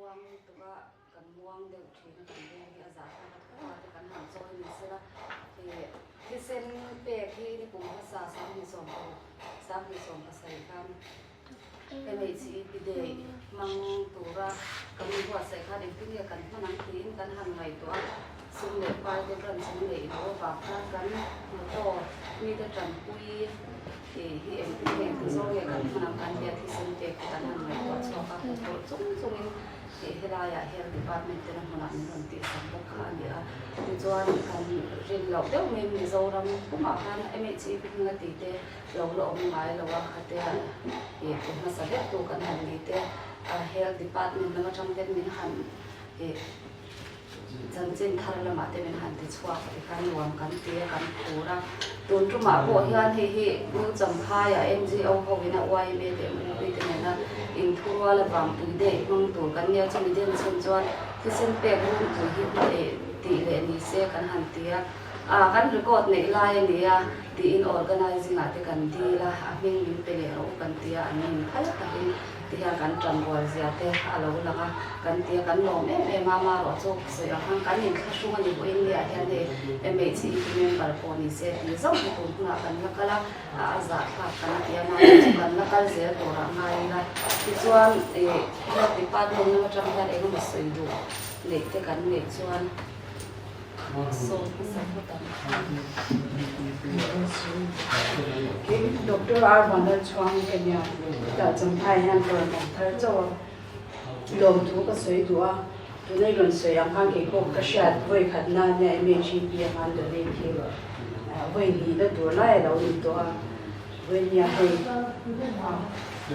Muang lutuk a, kan muang deuh thin a, kan veng hi a zahthlak a tho a te kan han chawi ni sela ih thisen pek hi ni kum hmasa 2010 2017 khan MHEP day hmang tura kan inbuatsaih khan engtin nge kan hman ang tiin kan han ngaihtuah a, sum leh pai te branch an neih loh avang khan kan motor mite tanpui Tih hi engtin nge engti zawng nge kan hman ang kan tia thisen pek te kan han ngaihtuah chhuak a, hmu tawh chung chungin tih helaiah Health Department tena hmunah min rawn tihsak bawk kha a ni a. Tichuan kan rin loh deuh mai Mizoram pumah khan MHEP hminga tih te lo la awm ngai lo a, khatia ih ti hmasa vek tu kan han ni te Health Department lam atang ten min han ih Chanchin thar lamah te min han ti chhuak ti khan nuam kan ti a, kan phur a. Tun tumah pawh hian hei hi New Champhaiah NGO ho ina YMA te MUP te nena inthurual avang tui daih hmang tur kan nia, chumi den chhun chuan thisen pek runpui hi hma eh tih leh ni se kan han ti a. Ah kan record neih lai a nia tiin organising ah te kan dil a, a hming min pe leh rawh u kan ti a, an min phal takin Ti hian kan ṭan rual zia te a lo lang a, kan ti a, kan lawm em em a, amaherawh chu sawi ang khan kan inthlahrung a ni pawhin nia hian hei MHEP member pawh ni se ti zauh hi tun hunah kan la kal a, a zahthlak kan ti a, amaherawh chu kan la kal zel turah ngai ila. Tichuan ih Health Department lam aṭang hian eng emaw sawi duh neih te kan neih chuan sawi hmasa phawt ang. Doctor R Vanlalchhuang ka nia, hetah Champhai hian ka rawn awm thar chauh a, lawmthu ka sawi duh a, tuna i rawn sawi ang khan kei pawh ka hriat vawi khat na nia MHEP a khan donate hi vawi hnih na tur lai a lo ni tawh a, vawi nia hei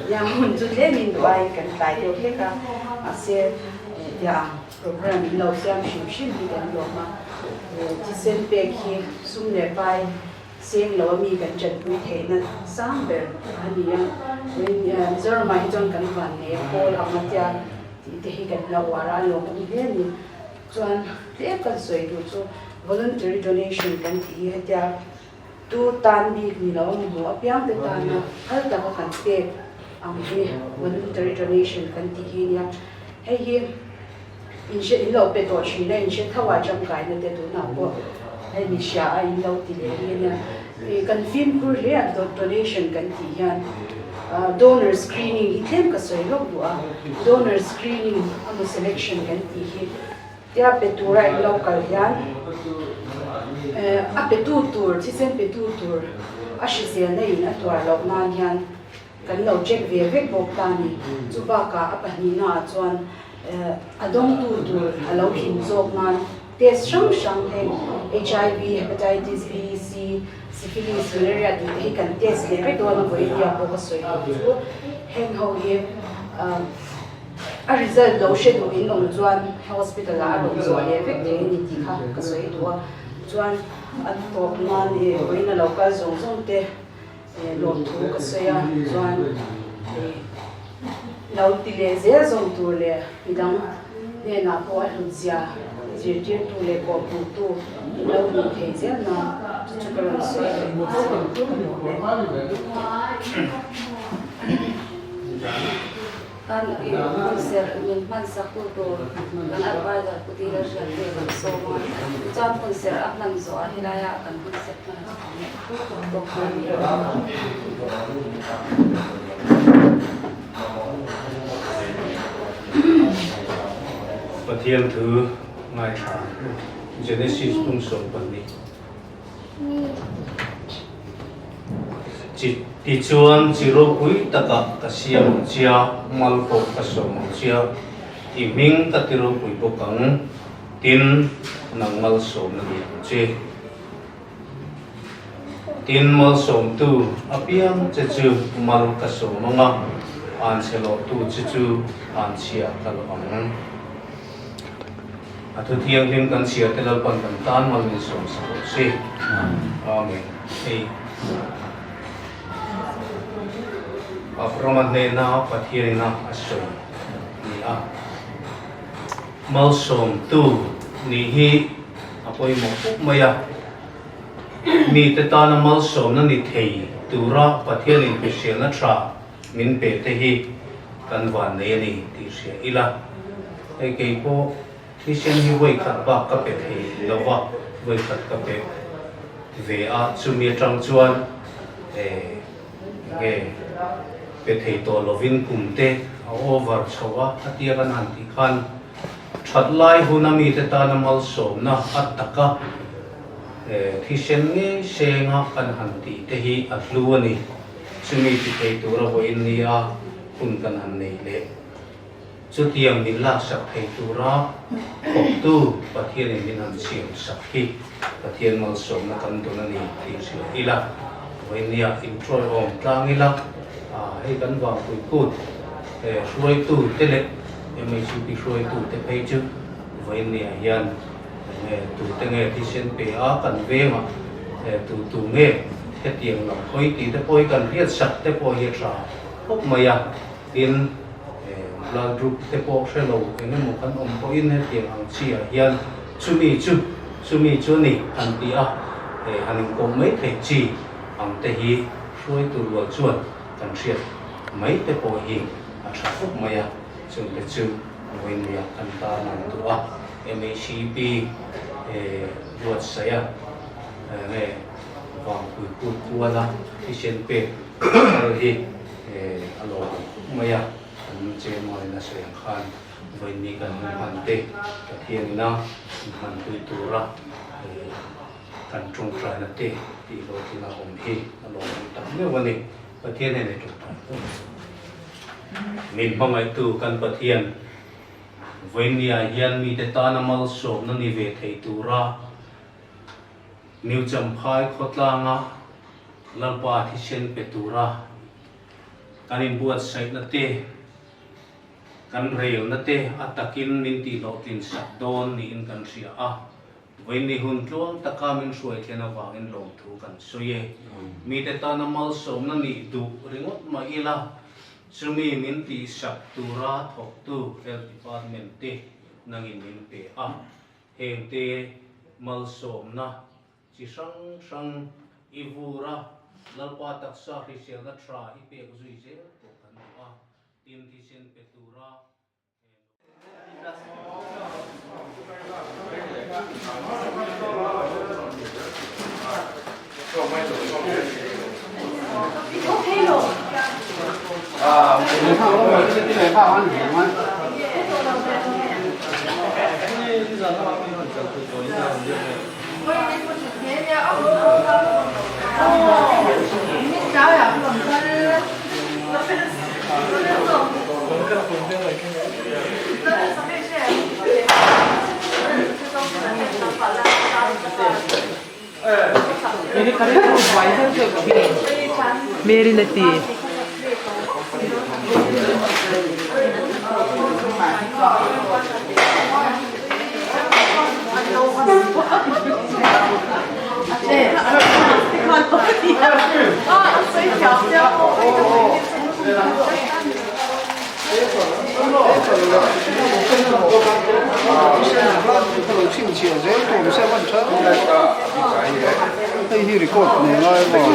nia hun chu tlemin duh aiin kan tlai deuh hlek a, mahse tia ang. Program in lo siam hrim hrim hi kan lawm a, thisen pek hi sum leh pai seng lo a mi kan tanpui theihna sang ber a ni a, Mizoramah hi chuan kan van nei a, pawl ang a tia tih te hi kan la uar a, a lawmawm hle a ni. Chuan tlem kan sawi duh chu voluntary donation kan tih hi hetia tu tan bik ni lo a mamawh apiang te tana phal taka kan pek ang hi voluntary donation kan tih hi nia. Hei hi in hre in lo pe tawh thin a, in hre tho a tangkaina te tunah pawh hei mi hria a in lo ti leh hi ania. Kan fimkhur hle a donation kan tih hian donor screening hi tlem ka sawi lawk duh a, donor screening emaw selection kan tih hi Tia pe tura in lo kal hian a petu tur, thisen petu tur a hriselna in a tuar loh nan hian kan lo check ve vek bawk ta a ni. Chu bakah a pahnihna ah chuan a dawngtu tur a lo him zawk nan test hrang hrang heng HIV, Hepatitis B, C, Syphilis, Malaria tih te hi kan test leh vek dawn a vawi nia pawh ka sawi duh chu heng ho hi A result lo hre duh in awm chuan hospital ah a rawn zawh leh vek thei a ni tih kha ka sawi duh a, chuan a tawp nan ih vawiin a lo kal zawng zawng te lawmthu ka sawi a, chuan ih lo ti leh zel zawng tur leh midang hnenah pawh a hlut zia zirtirtu leh kawhpuhtu in lo hmuh thei zel nan chu chu ka rawn sawi leh a. Kan hun serh min hmansak tu tur kan advisor Pu Tila hriat te kan sawm a, tichuan hun serh a hman zawh a helai ah kan hun serh hman a chhung bawk a ni. Pathian thu ngaithla Genesis tum 12. Tichuan, chi ropui takah ka siam ang chia, mal pawh ka sawm ang chia, i hming ka ti ropui bawk ang, tin, nang malsawmna ni ang che. Tin, malsawmtu apiang che chu mal ka sawm ang a, anchhe lawhtu che chu anchhia ka lawh ang. A thu thianghlim kan chhiar te Lalpan kan tan mal min sawm sak rawh se. Amen. Hei Abrahama hnena Pathianina a sawi ni a. Malsawmtu nih hi a pawimawh khawp mai a. Mite tana malsawmna ni thei tura Pathianin hriselna tha min pe te hi kan van nei a ni tih hria ila. Hei kei pawh thisen hi vawi khat bak ka pe thei lo va, vawi khat ka pe ve a, chumi atang chuan eh nge pe thei tawh lovin kum te a over chho a, a tia kan han tih khan that lai huna mite tana malsawmna a taka thisen ngei senga kan han tih te hi a hlu a ni. Chumi ti thei tura vawiin nia hun kan han nei leh. Chutiang min laksak thei tura thawktu Pathianin min han siamsak hi Pathian malsawmna kan dawn a ni tih hrilh ila, vawinia inṭawiawm tlang ila, hei kan Vangpui Kut hruaitu te leh MHUP hruaitu te phei chu vawinia hian enge tute nge thisen pe a kan vengah tu tu nge hetiang lam hawi tih te pawh hi kan hriatsak te pawh hi a ṭha khawp mai a. Tin, blood group te pawh hre lo eng emaw kan awm pawhin hetiang ang chi ah hian chumi chu chumi chu a ni han ti a, han inkawm mai theih chi ang te hi hruaitu rual chuan kan hriat mai te pawh hi a tha khawp mai a, chungte chu vawinuia kan tan an duh a, MHEP buatsaih a nge Vangpui kut kuala thisen pek kal hi. A lo awm khawp mai a, kan chengmawlin a sawi ang khan vawiin kan hun hman te Pathianina inhman pui tura kan tawngtaina te tih hlawhtling a awm hi a lo awm tak meuh a ni. Pathian hian ei tawngtai khawp mai. Min hmangaihtu kan Pathian vawiinniah hian mite tana malsawmna ni ve thei tura New Champhai khawtlanga Lalpa thisen pe tura kan inbuatsaihna te, kan relna te a takin min tihhlawhtlin sak dawn niin kan hria a. Vawiin hun tluang taka min hruai thlen avangin lawmthu kan sawi e. Mite tana malsawmna nih duh ringawt mah ila, chumi min tihsak tura thawktu Health Department te nangin min pe a. Hengte malsawmna Chi hrang hrang i vur a, Lalpa taksa hriselna tha i pek zui zel pawh kan duh a, tin thisen pe tura he lo. Mary na ti. Hei hi record nei ngai maw?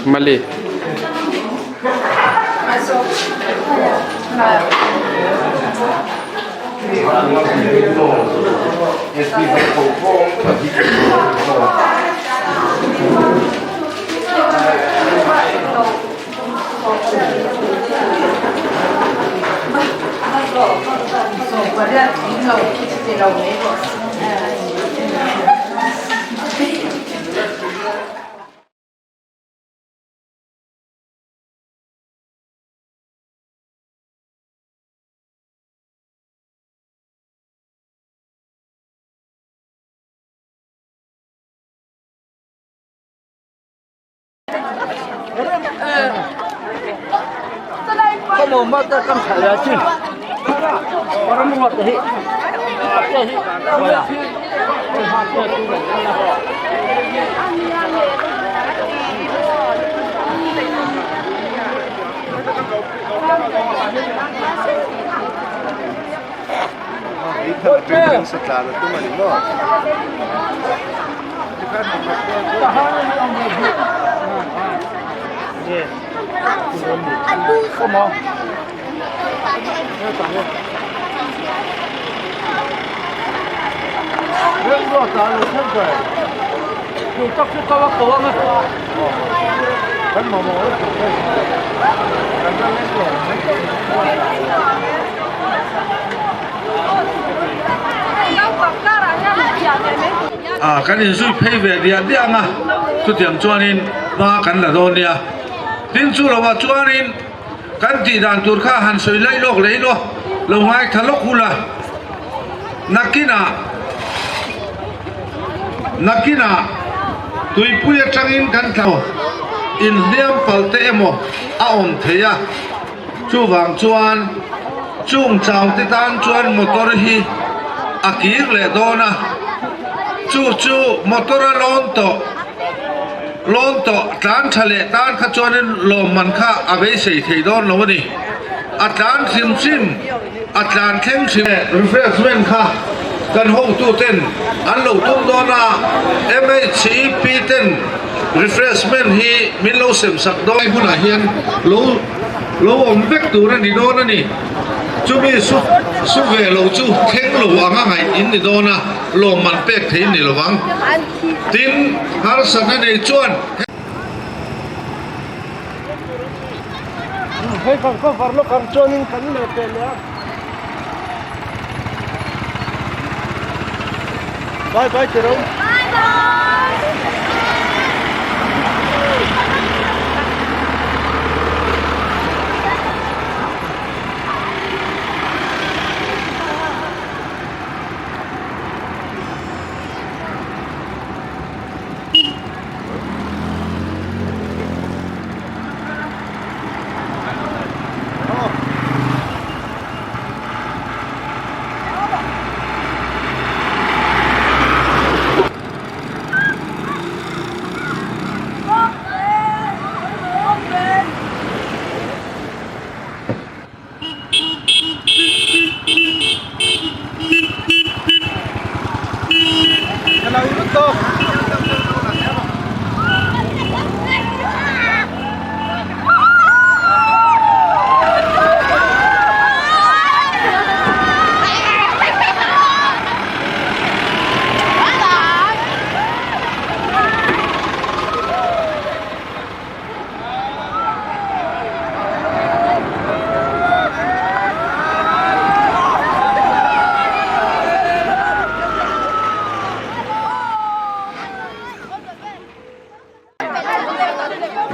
Mali. Ah kan inzui phei ve diah diah ang a chutiang chuanin hma kan la dawn nia tin chu lovah chuanin kan tih dan tur kha han sawi laih lawk leh ilo lo ngaithla lawk hula nakinah nakinah tuipui atangin kan thla inhliam palh te emaw a awm thei a. Chuvang chuan chung chaute tan chuan motor hi a kir leh dawn a, chu chu motor a lawn tawh lawn tawh tlan tha leh tan kha chuanin lawmman kha a beisei thei dawn lo a ni. A tlan hrim hrim, a tlan thleng hrim refreshment kha kan hotu ten an lo tum dawn a, MHEP ten refreshment hi min lo sem sak dawn. Hunah hian lo. Lo awm vek tur a ni dawn a ni. Chumi su su ve lo chu thleng lo anga ngaih in ni dawn a, lawmman pek thei in ni lo vang. Tin, harsatna nei chuan. Hei kan cover lawk ang chuanin kan leh peh leh a. Bye bye Jerome. Bye bye.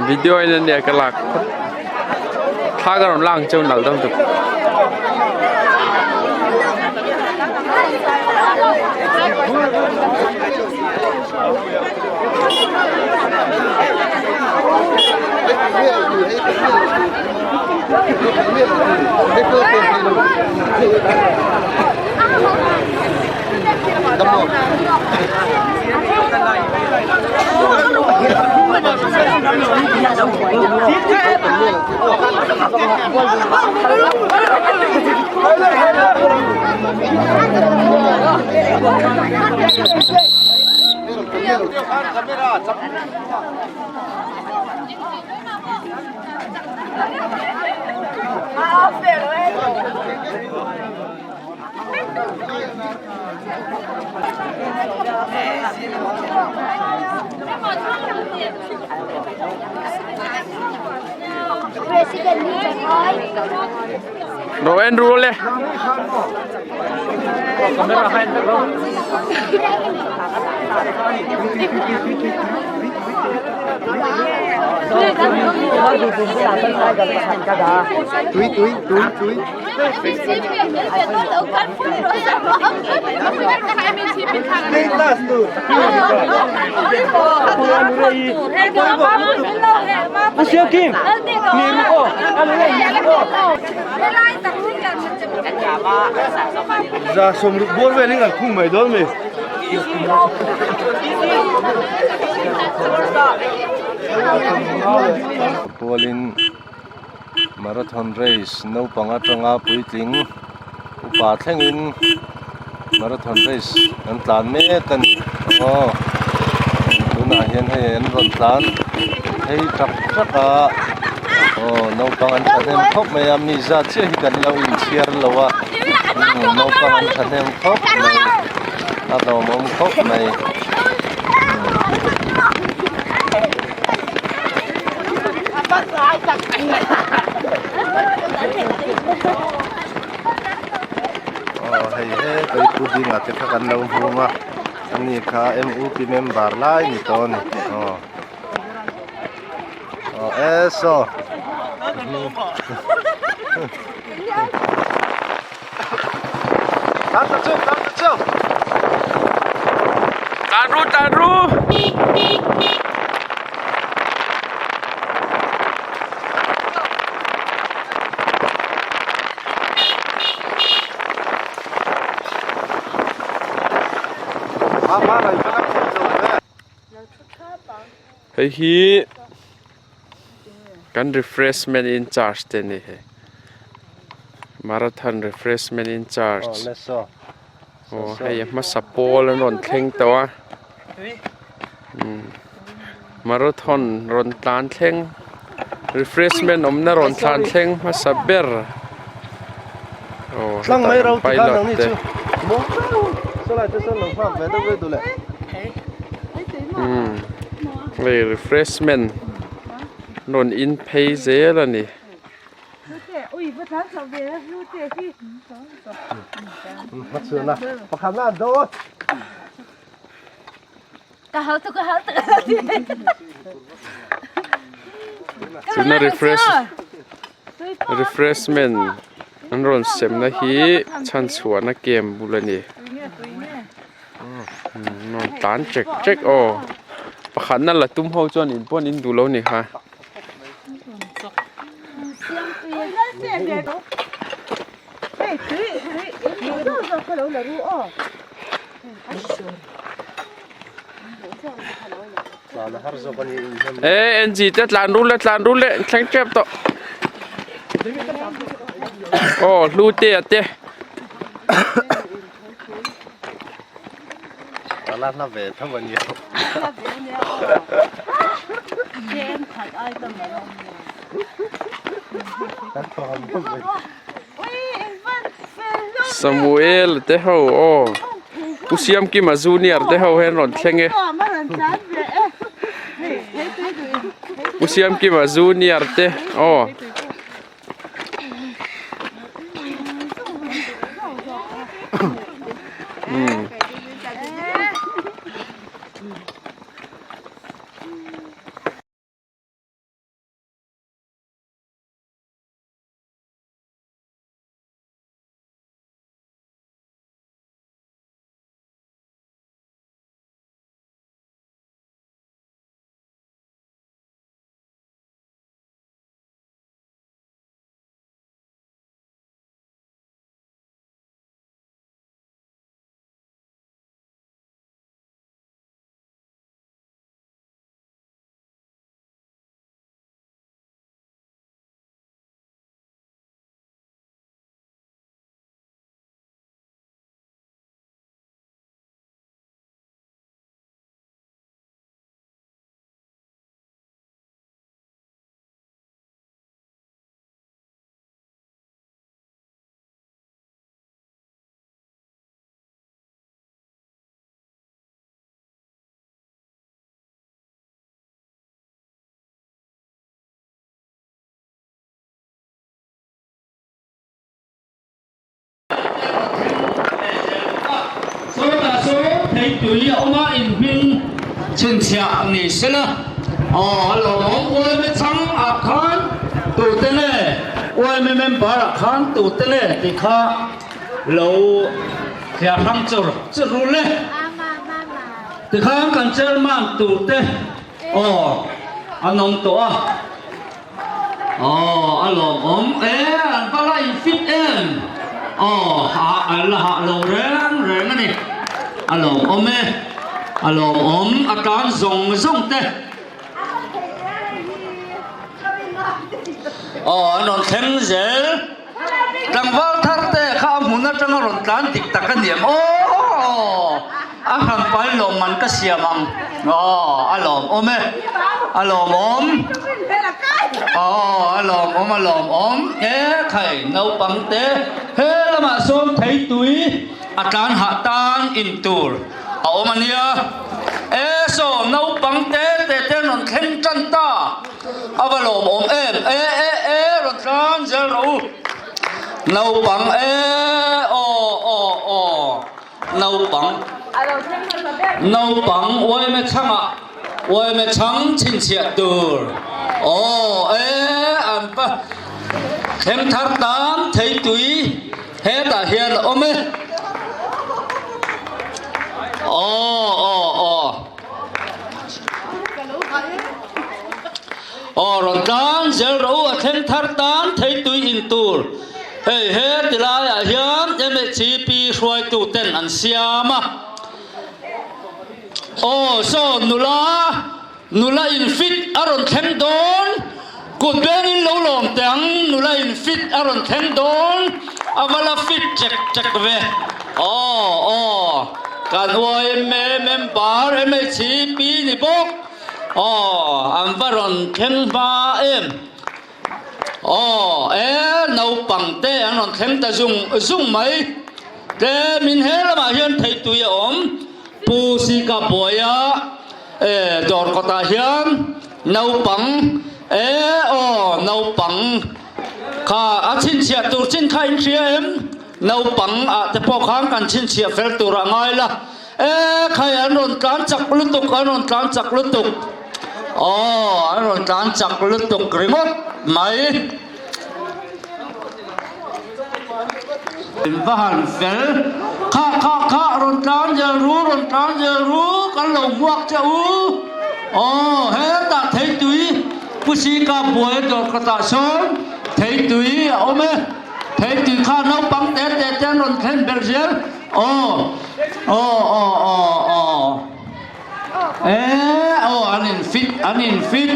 Video in ania ka lak thla ka rawn lang cheu nal deuh tuk. President Ro en ru le. Za sawmruk bawr velin kan khung mai dawn mi. Pualin marathon race naupang atanga puitling upa thlengin marathon race an tlan mek a ni aw tunah hian hei an rawn tlan phei tak tak a aw naupang an thahnem khawp mai a mi zat chiah hi kan lo inchhiar lo a naupang an thahnem khawp mai a lawmawm khawp mai. Aw hei he tui pudding ah te kha kan lo hmung a ani kha M_U_P member lai ni tawh a ni aw aw e saw. Tan ru tan ru. Hei hi kan refreshment in charge te ni hei marathon refreshment in charge aw hei a hmasa pawl an rawn thleng tawh a marathon rawn tlan thleng refreshment awmna rawn tlan thleng hmasa ber aw hetah kan pilot te. Hei refreshment rawn in phei zel a ni. Tuna refresh refreshment an rawn semna hi chhanchhuahna camp bul a ni. Rawn tlan chek chek aw pakhatna la tum ho chuan in pawn in duh lo ni kha. E NG te tlan ru le tlan ru le thleng tep tawh aw hlu te a te. Samuel te ho aw Pu Siamkima junior te ho hian rawn thleng e Pu Siamkima junior te aw. Theitui a awm a, in hming chhinchhiah ni sela. Aw a lawmawm uaime chhang ah khan tute nge uaime member ah khan tute nge tih kha lo thliar hrang chur chur rul e. Tikhan kan chairman turte aw an awm tawh a. Aw a lawmawm e, an va la in fit em? Aw hah an la hah lo reng reng a ni. A lawmawm e, a lawmawm a tan zawng zawng te. Aw an rawn thleng zel. Tlangval thar te kha a hmun atanga rawn tlan dik tak a niam aw a hran pai lawmman ka siam ang aw a lawmawm e a lawmawm aw a lawmawm a lawmawm e khai naupang te he lamah sawn thei tui a tlan hah tan in tur a awm a nia e saw naupang te te te an rawn thleng tan ta. A va lawmawm em e e e rawn tlang zel rawh u naupang e aw aw aw naupang naupang uaime chhangah uaime chhang chhinchhiah tur aw e an pa thleng thar tan theitui hetah hian a awm e aw aw aw. Aw rawn tlang zel rawh u a thleng thar tan theitui in tur hei he ti laiah hian MHCP hruaitu ten an siam a aw saw nula nula in fit a rawn thleng dawn kut bengin lo lawm teh ang nula in fit a rawn thleng dawn a va la fit chek chek ve aw aw. Kan yma member MHP ni bawk aw an va rawn thleng hma em aw e naupang te an rawn thleng ta zung zung mai te min he lamah hian theitui a awm Pu Sika Buaia e dawr kawtah hian naupang e aw naupang kha a chhinchhiah tur chin kha in hria em? Naupang ah te pawh khan kan chhinchhiah fel tur a ngai la, e khai an rawn tlan chak lutuk, an rawn tlan chak lutuk, aw an rawn tlan chak lutuk ringawt mai. In va han fel, kha kha kha rawn tlan zel ru, rawn tlan zel ru, kan lo hmuak che u, aw hetah theitui Pu Sika buai a dawr kawtah sawn theitui a awm e. Thei tui kha naupang te te te an rawn thlen ber zel aw aw aw aw aw e aw an in fit an in fit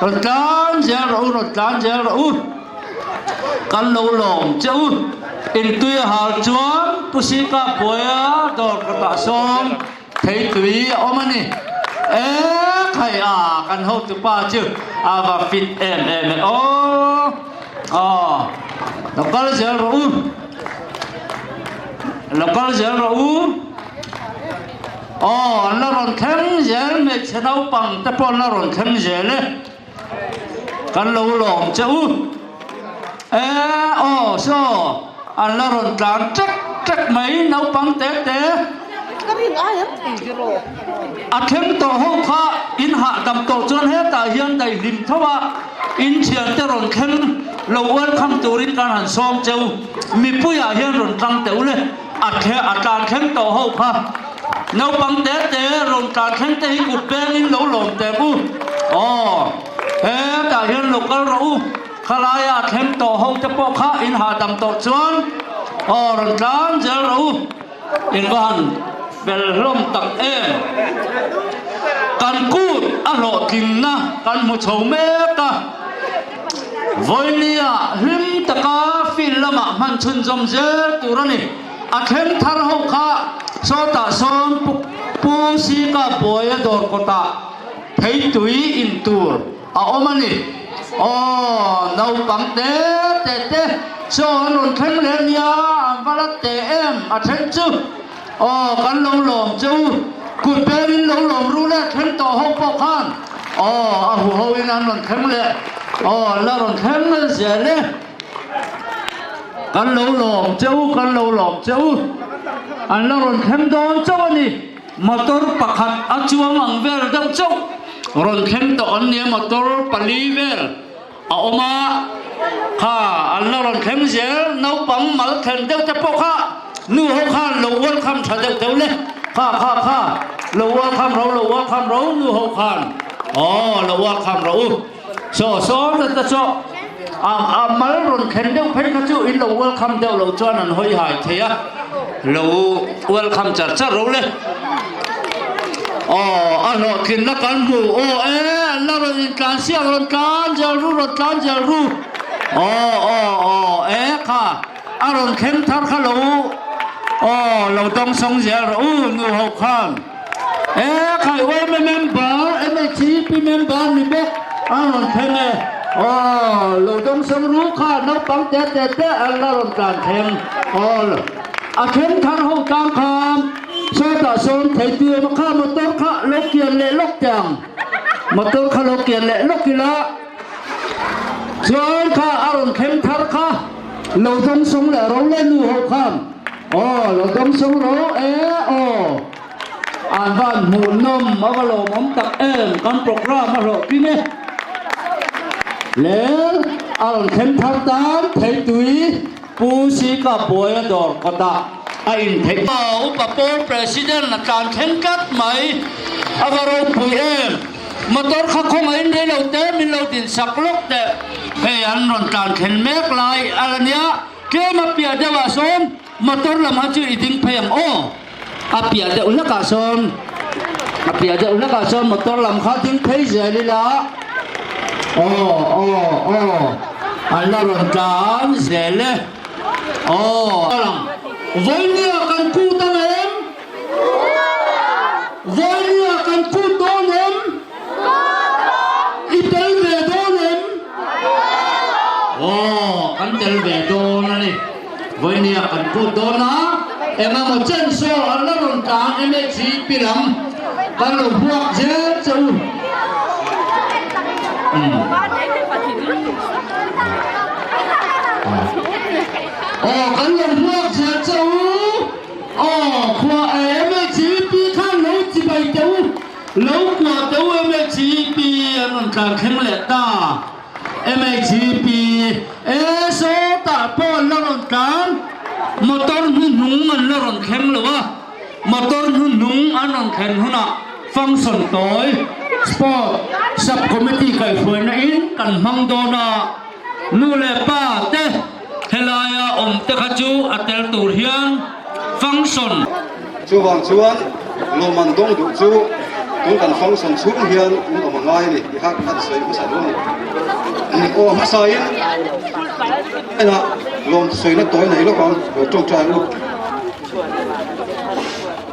rawn tlan zel rawh u rawn tlan zel rawh u kan lo lawm che u in tui a hal chuan Pu Sika buaia dawr kawtah sawn thei tui a awm a ni e khai a kan hotupa chu a va fit em em e aw aw lo kal zel rawh u lo kal zel rawh u aw an la rawn thleng zel hmeichhe naupang te pawh an la rawn thleng zel e kan lo lawm che u e aw saw an la rawn tlan ṭek ṭek mai naupang te te a thleng tawh ho kha in hahdam tawh chuan hetah hian daihlim tho a in thiante rawn thleng lo welcome turin kan han sawm cheu mipuiah hian rawn tlang teh ule a thle a tlan thleng tawh ho kha naupang te te rawn tlan thleng te hi kut pengin lo lawm teh u aw hetah hian lo kal rawh u khalaia a thleng tawh ho te pawh kha in hahdam tawh chuan aw rawn tlan zel rawh u in va han fel hlawm tak em kan kut a hlawhtlinna kan hmu chho mek a vawinia hlim taka field lamah hman chhunzawm zel tur a ni a thleng thar ho kha sawtah sawn Pu Sika buaia dawr kawtah theitui in tur a awm a ni. Aw, naupang te te te saw an rawn thleng leh nia, an va la teh em a then chu. Aw, kan lo lawm che u, kut pengin lo lawm ru leh thleng tawh ho pawh khan. Aw, a huho in an rawn thleng leh, aw, an la rawn thleng zel e. Kan lo lawm che u, kan lo lawm che u, an la rawn thleng dawn chauh a ni. Motor pakhat a chuang ang vel deuh chauh rawn thleng tawh an nia motor pali vel a awm a kha an la rawn thleng zel naupang mal thlen deuh te pawh kha nu ho khan lo welcome tha deuh deuh le kha kha kha lo welcome ro lo welcome ro nu ho khan aw lo welcome ro u saw saw ta chaw a a mal rawn thlen deuh phei kha chu in lo welcome deuh loh chuan an hawi hai thei a lo welcome char char ro le aw a hlawhtlinna kan hmu aw e an la rawn intlan siak rawn tlan zel ru rawn tlan zel ru aw aw aw e kha a rawn thleng thar kha lo aw lo dawng sawng zel rawh u nu ho khan. E khai yma member MHCP member ni bawk a rawn thleng e. Aw lo dawng sawng ru kha naupang te te te an la rawn tlan thleng. Aw a thleng thar ho tang khan sawtah sawn thei tu emaw kha motor kha lo kian leh lawk teh ang. Motor kha lo kian leh lawk ila chuan kha a rawn thleng thar kha lo dawng sawng leh ro le nu ho khan. Aw lo dawng sawng ro e aw. An van hmuhnawm a va lawmawm tak em kan program a hlawh pin e. Lel a rawn thleng thar tan theitui Pu Sika Buaia dawr kawtah a intheih. Upa Pawl President a tlan thleng tlat mai a va ropui em. Motor kha khawngaih in rei lo te min lo din sak lawk teh. Hei an rawn tlan thlen mek lai a la nia tlem a piah deuhah sawn Motor lam kha chu i ding phei ang aw. A piah deuh hlekah sawn a piah deuh hlekah sawn motor lam kha ding phei zel ila aw aw aw an la rawn tlan zel e aw. Vawinia kan kut ang em? Vawinia kan kut dawn em? I tel ve dawn em? Aw kan tel ve dawn a ni. Vawinia kan kut dawn a, eng emaw chen saw an la rawn tlan MHP lam kan lo hmuak zel che u. Aw kan lo hmuak zel che u. Aw khua MHP khan lo chibai teh u. Lo kuah teh u MHP an rawn tlan thleng leh ta. MHP e sawtah pawh an la rawn tlan, motor hnuhnung an la rawn thleng lo a, motor hnuhnung an rawn thlen hunah function tawi sport sub committee kaihhruaina in kan hmang dawn a, nu leh pa te helaia awm te kha chu a tel tur hian function. Chuvang chuan lawmman dawng duh chu tun kan function chhung hian in awm a ngai a ni tih kha kan sawi hmasa dawn a ni. Aw hmasain enah lawm sawina tawi nei lawk ang lo tawngtai u.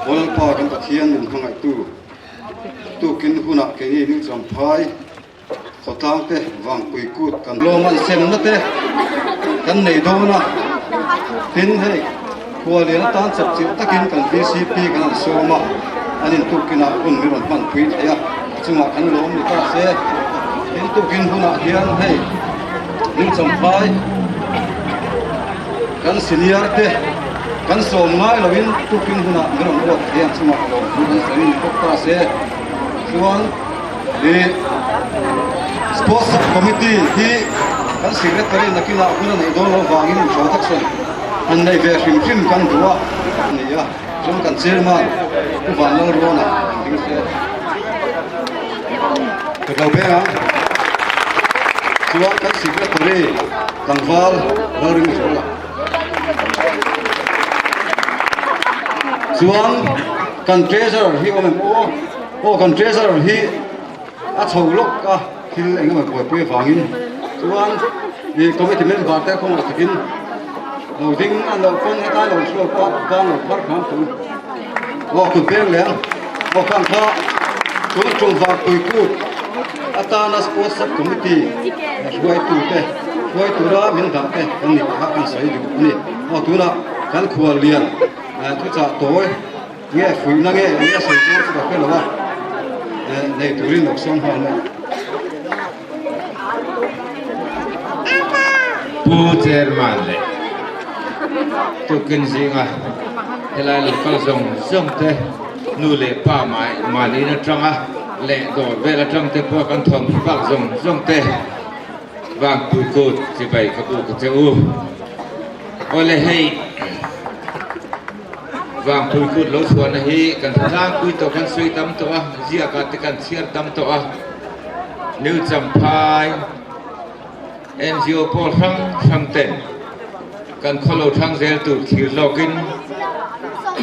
Aw Lalpa kan Pathian min hmangaihtu tukin hunah keini New Champhai Khawtlang te vangpui kut kan lawm an semna te kan nei dawn a, tin hei khualian atan chap chilh takin kan vcp kan han sawm a, an intukinah hun min rawn hman pui thei a, a chungah kan lawm ni ta se, tin tukin hunah hian hei Lungchamphai kan senior te kan sawm ngai loin tukin hunah min rawn ruat thei a, a chungah lawm thu kan sawi ni bawk ta se, chuan. Hi Sports Sub Committee hi kan Secretary nakinah hun a neih dawn loh vangin introduction han neih ve hrim hrim kan duh a ni a, chuan kan Chairman Pu Vanlalruana an ding se. Ka lo beng ang. Chuan kan Secretary tlangval Lalringzuala. Chuan kan Treasurer hi awm em aw? Aw kan treasurer hi a chho lawk a thil eng emaw buaipui avangin chuan ih committee member te kawngah takin lo ding a lo pawn hetlai lo chhuak a bang lo phar kham thung aw kut beng leh ang aw khang kha tun tum varpui kut atana sports sub committee hruaitu te hruai tura min dah te kan nih kha kan sawi duh a ni aw tunah kan khual lian thuchah tawi. Nge fuihna nge eng a sawi dawn chu ka hre lo a, nei turin lo sawm nghal mai. Pu Chairman leh tukin zinga helai lo kal zawng zawng te. Nu leh pa mahni in atanga leh dawr vel atang te pawh kan thawm bak zawng zawng te Vangpui kut chibai ka buk a che u. Awle hei Vangpui kut lo chhuahna hi kan tlangpui tawh kan sawi tam tawh a, ziakah te kan chhiar tam tawh a. New Champhai NGO pawl hrang hrang ten kan khaw lo thlang zel tur thlir lawkin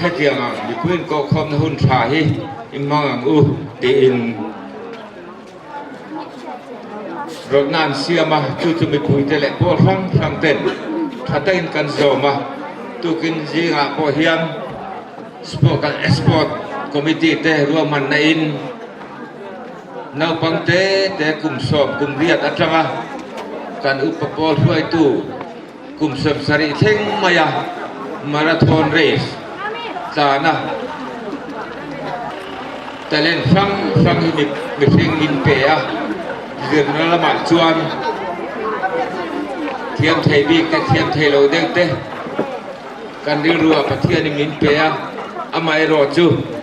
hetiang ang mipui inkawhkhawmna hun tha hi i hmang ang u tiin rawtna an siam a, chu chu mipuite leh pawl hrang hrang ten tha takin kan zawm a, tukin zingah pawh hian sport sport committee te ruahmanna in Naupang te te kum sawm kum riat atanga kan upa pawl hruaitu kum 70 thleng maia marathon race tlana talent hrang hrang hi mihring min pe a, zirna lamah chuan thiam thei bik te thiam thei lo deuh te kan rilruah Pathianin min pe a, amaherawhchu.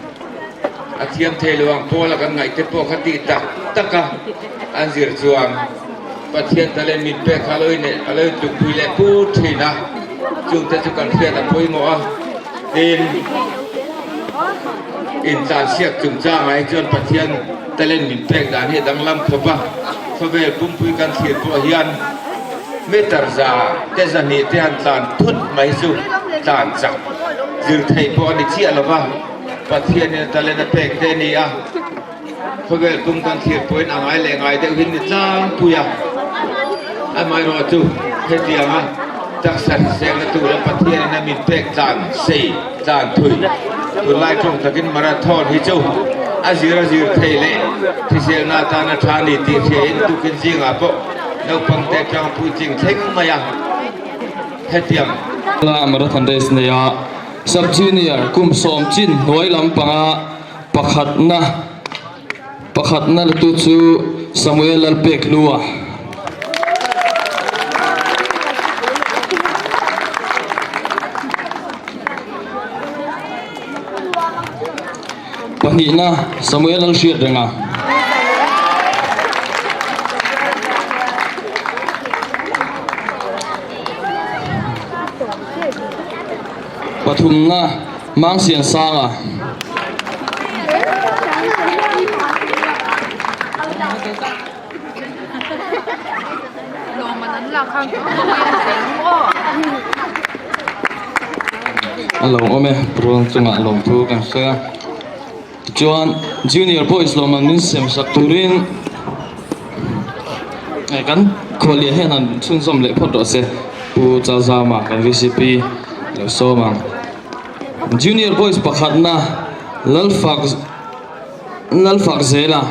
A thiam thei lo ang pawl a kan ngaih te pawh kha tih tak tak a an zir chuan Pathian talent min pek kha a lo ineh a lo intlukpui leh pur thin a, chungte chu kan hriat a pawimawh a, tin intlansiak chungchangah hi chuan Pathian talent min pek dan hi a danglam khawp a, khawvel pumpui kan thlir pawh hian meter za te zahnih te han tlan thut mai chu tlan chak zir theih pawh a ni chiah lo va. Pathianin a talent a pek te a ni a, khawvel pum kan thlir pawhin a ngai leh ngai deuh hin ni tlangpui a, amaherawhchu hetianga taksa hriselna tura Pathianin a min pek tlan sei tlan thui tunlai tawng takin marathon hi chu a zir a zir thei leh hriselna atana tha a ni tih hriain tukin zingah pawh naupang te atanga puitling thleng mai a hetiang Marathon race nei a. Sub Junior kum sawm chin hnuai lampanga pakhatna pakhatna la tu chu Samuel Lalpekhlua. Pahnihna Samuel Lalhriatrenga. Pathumna Mangsian Sanga. A lo awm e, ruang chungah lawmthu kan sawi a. Tichuan Junior Boys lawmman min sem sak turin kan khuallian hian han chhunzawm leh phawt rawh se Pu Chalzama kan VCP lo sawm ang. Junior Boys pakhatna Lalfak Lalfak Zela.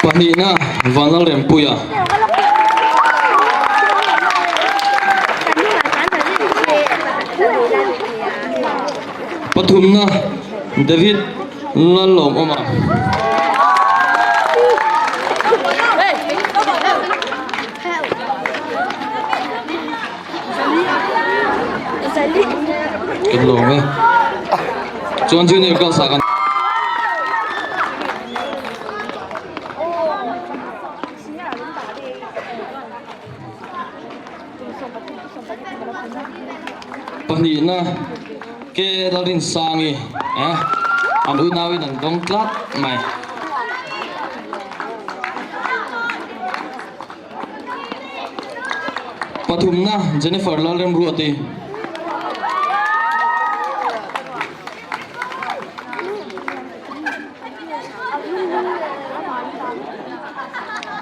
Pahnihna Vanlalrempuia. Pathumna David Lalawmawma. Kan lawm e. Chuan junior class ah kan Pahnihna K Lalrinsangi eh an unauin an dawng tlat mai. Pathumna Jennifer Lalremruati.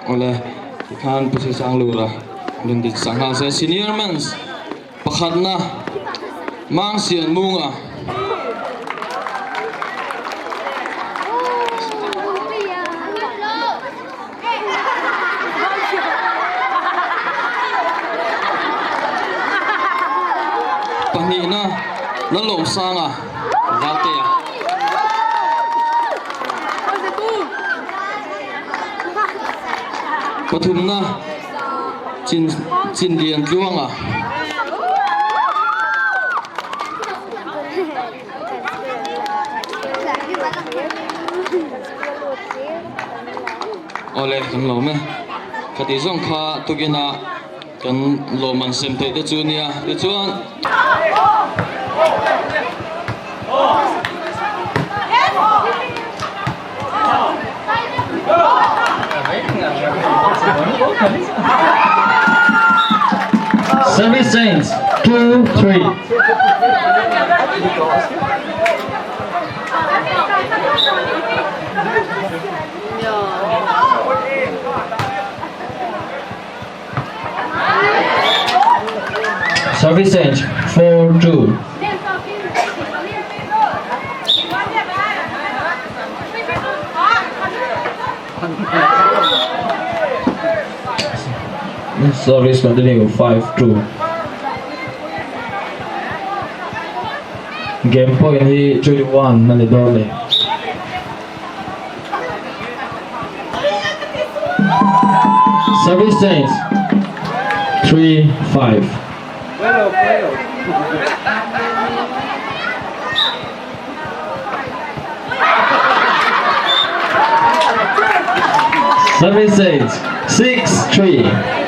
Awle tikhan Pu Sisanglura rawn din sak nghal se. Senior Men's pakhatna Mangsian Munga. Pahnihna Lalawmsanga Valtea. Pathumna Chin Chinlian Tluanga. Awle kan lawm e. Khati zawng kha tukina kan lawm an sem theih te chu nia tichuan. Service change 2 3. Service change 4 2. Service continue 5 2. Game point hi 3 1 a ni dawn a ni. Service change 3 5. Service change 6 3.